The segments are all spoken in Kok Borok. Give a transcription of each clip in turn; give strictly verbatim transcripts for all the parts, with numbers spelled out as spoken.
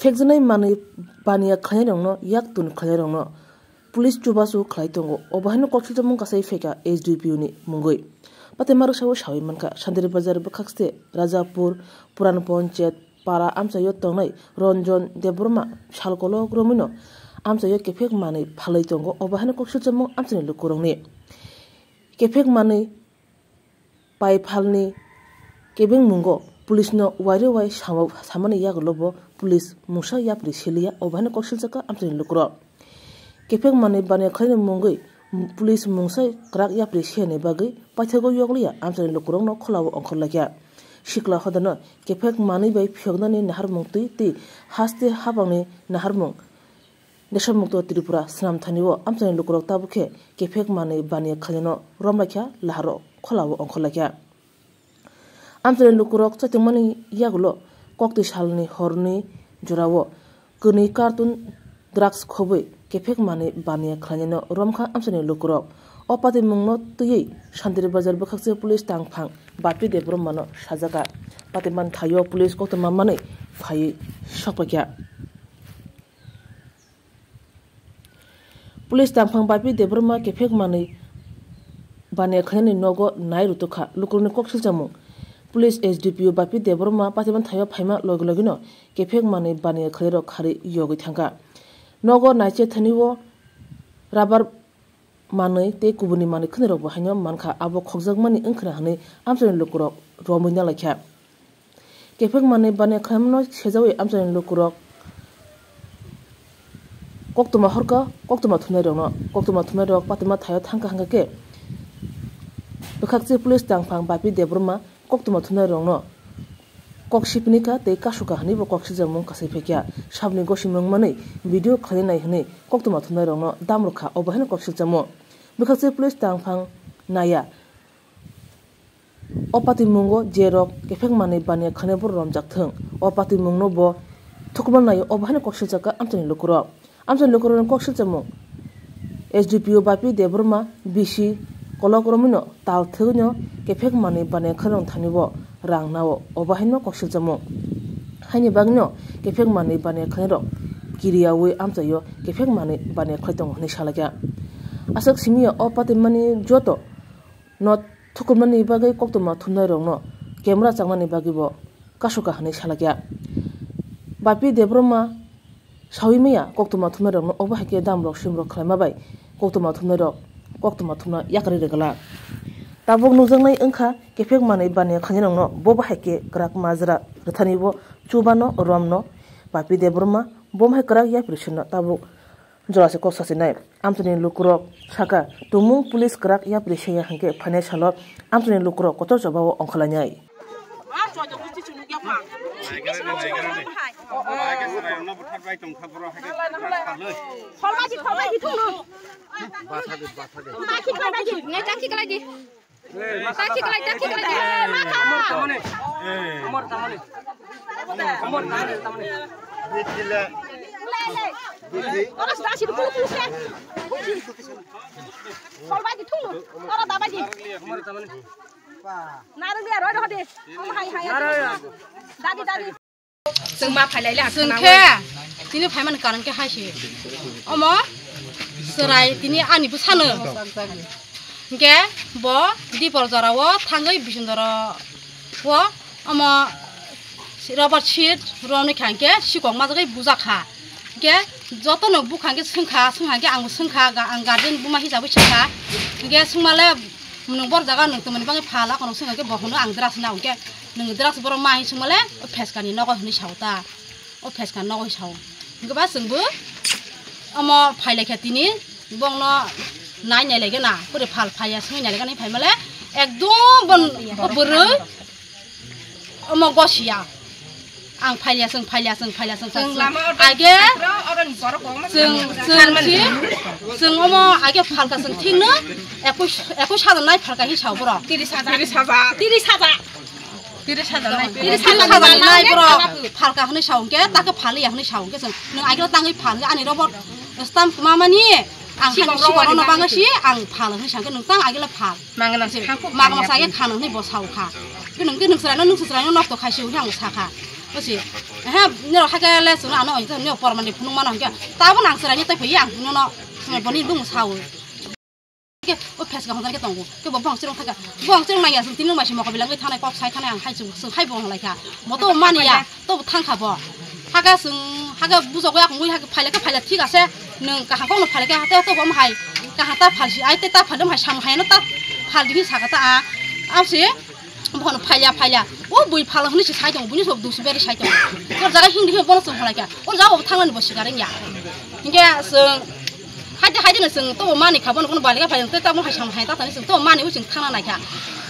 Phekjaknai manwi baniya khlainairokno yak tun khlainairokno police chubachu khlai tongo. Obo haino koksilchakmung kasai phaikha S D P O ni mungwi. Pataimarok sao sawi mankha, Santiri Bazar bwkhakste Rajapur Puran Panchayat para amchaio tongnai Ranjan Debbarma salkolok romwino amchaio kephek manwi phalwi tongo. Obo haino koksilchakmung amchaini lukurokni. Kephek manwi paiphalni kebengmungo police no wairwi wai samo-, samani yagulo bo police mungsa yapri seliya, obo haino koksilchakha amchaini lukurok. Kephek manwi baniya khlaini mungwi police mungsa kwrak yapri siyani bagwi paithago yokliya amchaini lukurokno kholao ongkhorlaikha. Sikla hodano kephek manwi bai phiyoknani naharmung twi tei haste habangni naharmung Desha Mukto Tripura swnam thani o amchaini lukurok tabuk khe kephek manwi baniya khlainano romlaikha, laharo kholao ongkhorlaikha. Amchaini lukurok chaitokmani yagulo koktwi salni horni jorao kwnwi carton drugs khobwi kephek manwi baniya khlainano romkha amchaini lukurok. O patimungno twiwi Santiri Bazar bwkhakse police tangphang Bapi Debbarmano sajaka. Patimani thaio police koktwma manwi phaiwi sokpaikha. Police tangphang Bapi Debbarma kephek manwi baniya khlainani nogo nai rwtwkha lukurokni koksilchakmung. Police S D P O Bapi Debbarma patimani thaio phaima logi logino kephek manwi baniya khlairok kharwi yogwi thangkha. Nogo naiche thani o rubber manwi tei kubuni manwi khwnirokbo haino mankha, abo khokjakmani wngkhwna hwnwi amchaini lukurok romwi nalaikha. Kephek manwi baniya khlaimano sejawi amchaini lukurok koktwma horka koktwma thumnairokno, koktwma thumnairok patima thaio thangkha hwnkha khe bwkhakchi police tangphang Bapi Debbarma koktwma thumnairokno kok siphinikha tei kasukha hwnwibo kok sijakmung kasai phaikha. Sabni gosimung manwi video khlainai hwnwi koktwma thumnairokno dam rwkha, obo haino kok sijakmung. Bwkhakchi police tangphang naya. O patimungo je rok kephek manwi baniya khlainai borok romjak thung. O patimungno bo thukumal naio, obo haino kok silchakha amchaini lukurok. Amchaini lukurokni kok silchamung S D P O Bapi Debbarma B C kolok romwino tal thwino kephek manwi baniya khlainai thani bo rang nao, obo haino kok silchamung. Haini bagwino kephek manwi baniya khlainairok kiriyawi amchaio kephek manwi baniya khlai tongo hwnwi salaikha. Aswk simi ya o patimani joto no thukumnani bagwi koktwma thumnairokno camera chaknani bagwibo kasukha hwnwi salaikha. Bapi Debbarma sawi maya koktwma thumnairokno, obo hai khe damrok simrok khlaima bai koktwma thumnairok koktwma thumna yakarwi rwgwlak. Tabuk nukjaknai wngkha kephek manwi baniya khlainairokno, bobo hai khe kwrak majra rwthanibo chubano romno Bapi Debbarma bomo hai kwrak yapri sino tabuk Jora se kok sachinai. Amchaini lukurok sakha, tumung police kwrak yapri se ya hwnkhe phainai salo amchaini lukurok kotor jobao ongkhorlainai. Ngai, taki kalai di. Taki kalai, taki kalai. Amor tamani. Amor tamani, tamani. Oro sida sidu kulu kulu se. Solbai di thulu. Oro dabai di. Amor tamani. Narang dia, roi roi di. Hai, hai. Dadi, dadi. Chwng ma phailai le Chwng khe tini phaimani karon khe hai se. Omo chwrai tini ani bwsano. Hinkhe bo dipor jorao thangwi bising jorao omo rubber sheet romwi kha hinkhe sikok majagwi bujakha. Hinkhe jotono bukha hinkhe swngkha, swngkha hinkhe angbo swngkha, ga-, ang guardian buma hisabwi swngkha. Hinkhe swngmale Nwng bor jaga nwng tongmani bagwi phala kono swngkha khe bo hwno ang drugs na hwnkhe nwng drugs borok ma hinwi swngmale o pheskani nogo hinwi sao ta, o pheskani nogo hinwi sao. Hinkhe ba chwngbo omo phailaikha tini bongno nai nailaikhe na pore phal phaiya swngwi nailaikhe hinwi phaimale ekdom bo o bwrwi. Omo gosiya. Ang phailiya, chwng phailiya, chwng phailiya, chwng Chwng phailiya. Lama o Age, oro ni borok kok ma chwng, chwng si, chwng omo age phalka chwng thikno ekus, ekus hajar nai phalka hi sao borok. Tiris hajar. Tiris hajar. Tiris hajar. Tiris hajar nai. Tiris hajar nai borok. Phalka hwnwi sao hwnkhe, ta khe phaliya hwnwi sao hwnkhe chwng. Nwng agelo tangwi phal hwnkhe ani robot stamp kwma mani. Ang sikok hani sikok rono bagwi si ang phal hwnwi sakhe nwng tang agila phal. Mangala si khangkuk magma phal sage ya. Khano hwnwi bo sao kha. Khe nwng khe nwng chwraino nwng chwraino nokto khai si hwnwi ang sa kha. Osi, he, nero hake le sunu ano, nero pormani phunuk mano hake. Tabo nang serai ni tai phai ang phunuk no, boni bung sawi. Ke, o phes ka hondar ke tongo. Ke bo bong sirong thaka. Bong sirong nang ya sung tinung mai se moko bilang wi thanai kok sai thanai ang hai sung, sung hai bong lai kha. Bo to mani ya, to bo thang kha bo. Hake sung, hake bujo ko ya kong wi hake phaile ke phaile thik ase. Nung kaham kok no phaile ke hate to bo hai. Kaham ta phal si, ai te ta phal dum hai sam hai no ta phal di saka ta a. Am se. Bono phaila phaila. O bui phala hwnwi se sai tongo, buini sok dusu beri sai tongo. Kor jaga hingdi hingdi bono chwng phalai kha. O jaga bo thangnani bo sikar wngya. Hinkhe chwng haide haide no chwng to mani kha bono kono bali kha phaila tei tamo hai sam hai ta thani chwng to mani o chwng thangna nai kha.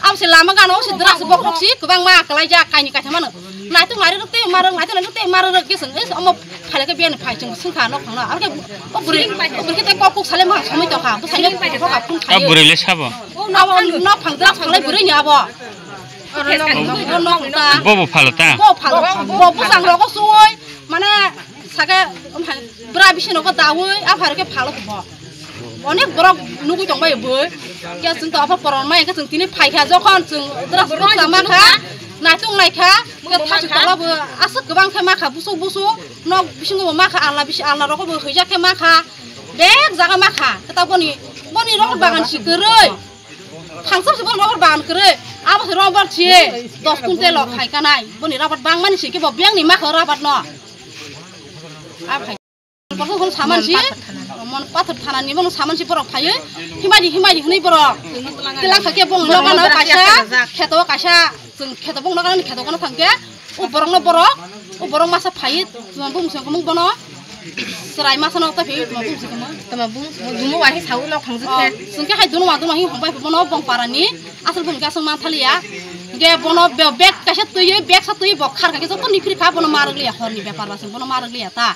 Abo se lama gana o se dras bokhok si kwbangma kwlaijak kaini kaisa mano. Naitok nai rwk tei ma rwk, naitok nai rwk tei ma rwk khe chwng omo phaila khe biyani phai chwng swngkha nok phangno. Abo khe o bwrwi, o bwrwi khe tei kok kuk sale ma samui tongkha. Bwsai no kok kuk phun khaio. A bwrwi le sabo? Abo nok phang dras phalai bwrwi ni abo. Oro nok, oro nok ta. Bo bo phalo ta? Bo phalo. Bo bwsang rogo suoi, mane saka bwra bisi nogo daui, aphar khe phalo bo. Onek borok nugui tong bai bo. Khe chwng to aphar poron mai khe chwng tini phai kha jokhon chwng dras bwsa ma kha, naitung nai kha, khe thasi tola bo aswk kwbang khe ma kha busuk busuk, nok bisingo bo ma kha, alna bisi alna rogo bo hwijak khe ma kha. Bek jaga ma kha, khe ta boni, boni rok bagan si kwrwi. Thangsa se boni rubber bagan kwrwi, abo se rubber se dos kuntel rok hai kanai. Boni rubber bangmani se kebo biyang ni makha rubber no. Abo hai. Borok hwn saman si, mon pathor thana ni bono saman si borok phaiwi, himai di, himai di hwnwi borok. Tilang kha khe bong no gana kaisa, kheto kaisa, chwng kheto bong no gana ni kheto gana thang khe. O borok no borok, o borok masa phai, tuma bung song khamung bono. Serai masa no ta phai, tuma bung song khamung. Tuma bung, dumo wahi sau no khangju khe. Sung khe hai duno ma duno hi hong pai bono bong para ni, asal bung khe asal ma thali ya. Ge bono be-, bag kaisa twi, bag sa twi bok khar kha khe joto ni phiri kha bono ma rwgli ya hor ni bepar ba sung bono ma rwgli ya ta.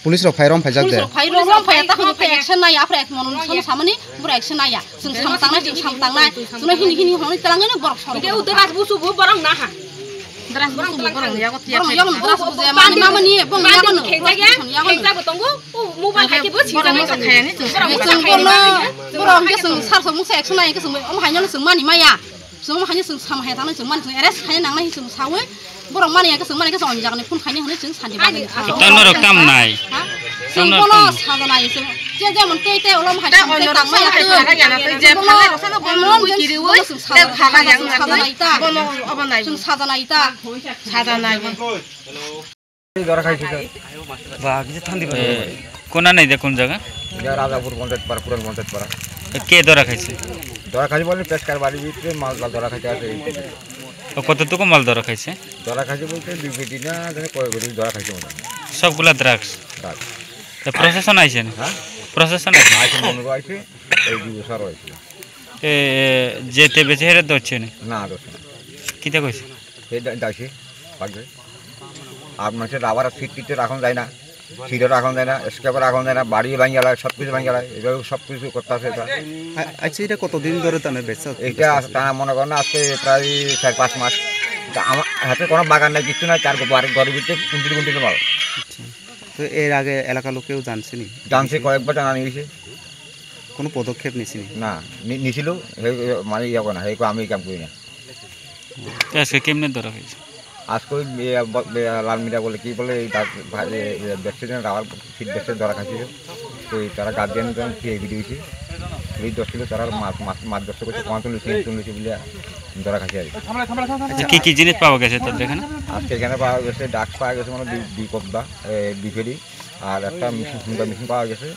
Police rok phai rom phai jak de. Police rok phai rom phai ta khon action nai ya, action nai ya. Sung samtang nai, sung samtang nai. Sung hini hini hong ni telang ni borok soro. Ke udah ras busu bu borok na ha. Dras busu bu borok ya ko tiya. Borok ya dras busu ya mani mama ni bong ya mano. Khejak ya, khejak bo tongo. U mobile hai ke bo si jang sa khaya ni sung. Sung bono, borok ke sung sar sung sa action nai ke sung om hai no sung mani maya. Chwng haino chwng sam hai thangna chwng mani chwng arrest khai nangnai chwng sawi borok mani ya chwng mani khe chwng jagani phone khaini hwnwi chwng santi bagwi. Tamo norok tam nai. Chwng bono sajanai chwng je jemon tei tei olom hai tang mai ya tei. Je phalai rok sano bono mui kiri wi tel phala yang sajanai ta. Bono obo nai. Chwng sajanai ta. Sajanai. Dora khaisi to. Ba, kisa thandi ba. Eh, kona nai de kon jaga? Ya Rajapur Panchayat Para, Puran Panchayat Para. Eh, ke dora khaisi? Dora khaisi bole peskar bari bhitre mal dora khaisi ase. O koto tuko mal dora khaisi? Dora khaisi bolte dui peti na, jane koi peti dora khaisi mone. Sobgula drugs? Drugs. Te procession aise ni? Ha? Procession aise? Aise mone ko aise, ei dui bosor aise. Eh, je te beche here dochche ni? Na, dochche na. Kita koise? He da-, daise, bagbe. Ar manse rubber seat tit rakhon jai na, seat rakhon jai na, scraper rakhon jai na, bari bhangi gela, sob kichu bhangi gela, ebabe sob kichu korte ase eta. আ-, আচ্ছা, এটা কতদিন ধরে তাহলে বেচা হচ্ছে? এটা টানা মনে করো না, আজকে প্রায় চার পাঁচ মাস। তা আমা-, হাতে কোনো বাগান নাই, কিচ্ছু নাই, চার ঘর, ঘরের ভিতরে কুন্টির কুন্টির মাল। আচ্ছা। তো এর আগে এলাকার লোকেও জানছেনি? জানছে, কয়েকবার জানানো হয়েছে। কোনো পদক্ষেপ নিছেনি? না, নি-, নিছিল, হে-, হে-, মানে ইয়ে করে না, হে কয় আমি এই কাম করি না। তো আজকে কেমনে ধরা হয়েছে? আজকে ওই, এ, ব-, এ, লাল মিরা বলে কি বলে, এই ডাক-, ভা-, এ, এ, বেচছে না, রাবার ফিট বেচছে, ধরা খাইছিল। তো এই তারা গার্জিয়ান যখন ফিরে ভিডিও হয়েছে, পুলিশ ধরছিল, তারা মাছ, মাছ, মাছ ধরতে করছে, কমাতে লুচি, লুচি বলে ধরা খাইছে আর কি। আচ্ছা, কি কি জিনিস পাওয়া গেছে তাদের এখানে? আজকে এখানে পাওয়া গেছে, ড্রাগস পাওয়া গেছে মানে দুই, দুই কব্বা, এ, দুই ফেরি, আর একটা মেশিন, সুন্দর মেশিন পাওয়া গেছে,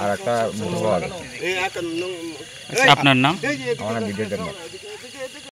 আর একটা মোটর পাওয়া গেছে। আচ্ছা, আপনার নাম? আমার নাম বিজয় দেবনাথ।